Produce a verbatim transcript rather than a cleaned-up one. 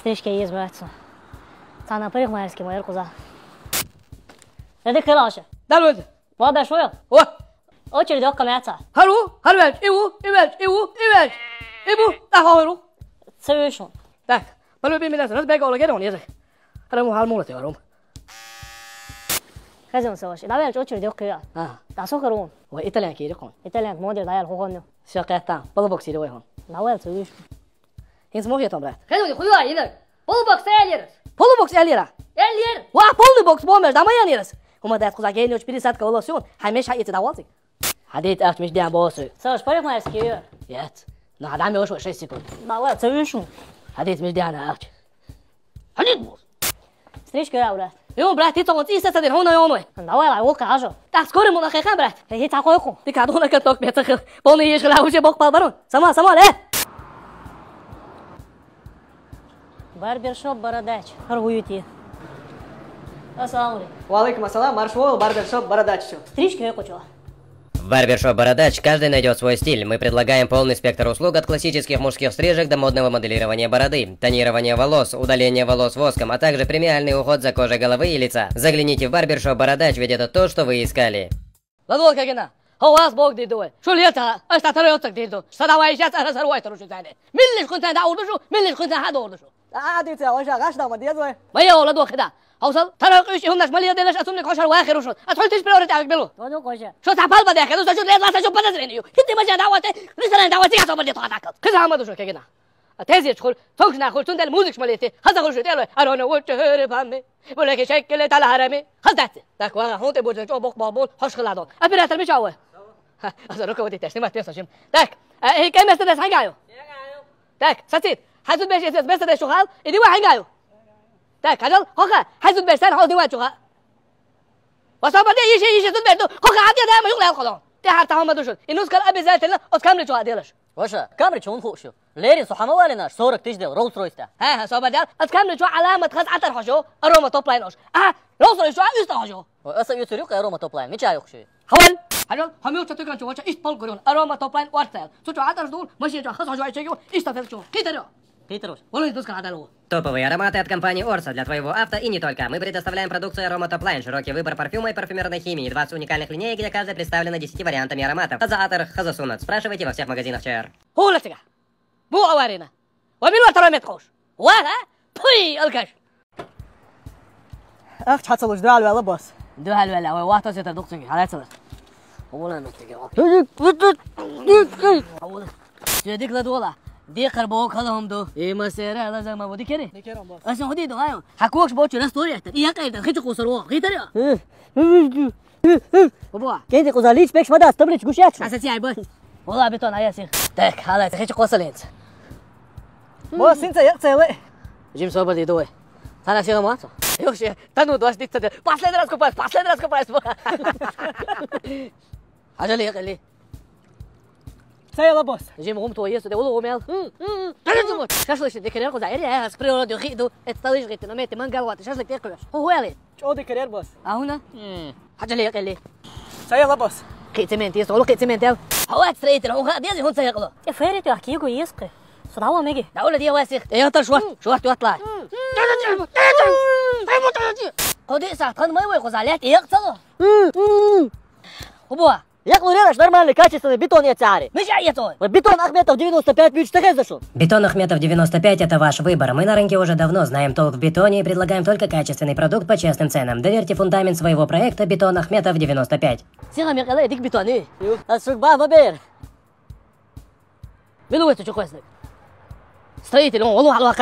Стрижка еза моцу. Цхьана парикмахерский ма яр кхуза. Дадик хилаша. Далуз. Ва беш вуя? О! Очередь йоккха меца. Хару, харвелч, иву, ивелч, иву, ивелч. Ибу, тахару. Цевешун. Так, полюби меня, раз бега олагер он язык. Раму халмула те варум. Хазин саваш. Давай очередь йоккха. А. Тасо харун. Ва итальян кири кон. Итальян модель даял хогон. Всё кайта. Полубоксери вай хон. Давай цевешун. Инс мог я там, брат? Хазин хуя инак. Полубокс эллерас. Полубокс эллера. Эллер. Ва полный бокс бомер, да моя нерас. Ума дат кхуза гейни уч пересадка волосюн. Хамеш ха ити давалцик. Хадит ахч миш дян босы. Саш, парикмахерский. Нет. На, дай мне уж шесть секунд. Давай, цевешун. Хадит миш дян ахч. Хадит бос. Стрижка я, брат. Ё, брат, ты то вот и садир, хона ёно. Давай, лай, волка, ажо. Так, скоро мы на хэхэн, брат. Эй, ты такой ку. Ты кадона каток бецахил. Полный еш гла уже бок пал барон. Сама, сама, ле. Барбершоп Бородач. Харгуюти. Ассаламу алейкум. Ва алейкум ассалам. Маршвол барбершоп Бородач. Стрижка я хочу. В барбершоп Бородач каждый найдет свой стиль. Мы предлагаем полный спектр услуг от классических мужских стрижек до модного моделирования бороды, тонирования волос, удаления волос воском, а также премиальный уход за кожей головы и лица. Загляните в барбершоп Бородач, ведь это то, что вы искали. Ладно, как и на. Хо вас Бог дидуэ. Шо лета? Аш та тарой отсак диду. Садавай сейчас, а разорвай таруши тане. Миллиш кунтан да урдушу, миллиш кунтан хада урдушу. А, дитя, он же гаш дама дезуэ. Моя ола дохида. Хаусал, тарой куш и хуннаш малия делаш, а сумне кошар вахи рушун. А тхоль тиш приоритет ак белу. Тону кожа. Шо та палба дехе, ну сачу лезла сачу пата зрению. Хитти мажа давате, ресторан давате, я собаде то атакал. Кыза ама душу кегина. А тезеч хур, тонкшна хур, тундель музык шмалете. Хаза хур шутело, а рона вот чехере памме. Болеке шеккеле тала хараме. Хаздате. Так, вага хонте боджен чо бок бабон, хош хладон. Оператор мичаве. Ха, аза руководитель, снимать песо шим. Так, а, э, кем место дес хангаю? Так, сацит. Хазут беш эсэс место дес шухал, иди ва хангаю. Так, хажал, хоха, хазут беш сан, хо дива чуха. Васабаде ише, ише тут беш ду. Хоха, адя да ма югла холон. Те хар тахама душут. Инус кал обязательно от камри чуха делаш. Ваша, камри чун хушу. Лерин сухама вали наш, сорок тысяч дел, Rolls-Royce та. Ха, ха, собадял. От камри чуха аламат хаз атар хожо, арома топлайн ош. А, Rolls-Royce чуха уста хожо. О, аса ю цурюк арома топлайн, мича юхши. Хавал. Хажал, хамил чатыган чуха, иш пол гурон. Арома топлайн уартел. Су чуха атар дул, машин чуха хаз хожо ичегю, иста фел чуха. Хитаро. Хитаро. Валын дус кал атар. Топовые ароматы от компании Орса для твоего авто и не только. Мы предоставляем продукцию Арома Топ Лайн, широкий выбор парфюма и парфюмерной химии, двадцать уникальных линеек, где каждая представлена десятью вариантами ароматов. Хаза атар, хаза сунат. Спрашивайте во всех магазинах Чаяр. Хула тига. Бу аварина. Ва мин ва тара мет хош. Ва, ха? Пуй, алкаш. Ах, чхацалуш, дуал вала бос. Дуал вала, ва, ва, та зета духтунги, халацала. Хула мет тига. Хула. Сюдик ла дула. Ди карбо калам ду. И масера ла зама води кери. Не керам бос. Асан ходи ду, айо. Хакуш бочу растори. И я кайда, хичу кусаро. Хитарио. Бобо. Кенди кузалич пекш мада, стаблич гушяч. Аса ти айба. Вала бетон ая сих. Так, хала, хичу косалинц. Бо синца як целе. Жим собади дуэ. Тана сига мацо. Ёше, тану дос дитца де. Последний раз купаешь, последний раз купаешь. Ажали, ажали. Саяла бос. Жим гум то ес, де улу гумел. Шашлыш, де керен куза, эри, ас природу хиду. Это талыш гити, но мети мангал ват, шашлык те куш. Хуэли. Чо де керен бос. Ауна? Хажали, эли. Саяла бос. Кицемент ес, улу кицемент ел. Хават строитель, уха, дези хун саякло. Те ферри те ахкигу ес кы. Срава меги. Да ула дия васих. Э, это шварт, шварт, шварт ла. Коди са тхан май вай куза лет, ек цало. Убуа. Як луренаш нормальный, качественный бетон я цари. Мы же это. Вот бетон Ахметов девяносто пять, бич, ты зашел. Бетон Ахметов девяносто пять — это ваш выбор. Мы на рынке уже давно, знаем толк в бетоне и предлагаем только качественный продукт по честным ценам. Доверьте фундамент своего проекта Бетон Ахметов девяносто пять. Сига мекала дик бетоны. Ю, а судьба выбер. Милуэт чуквесник. Строитель, он, он, он,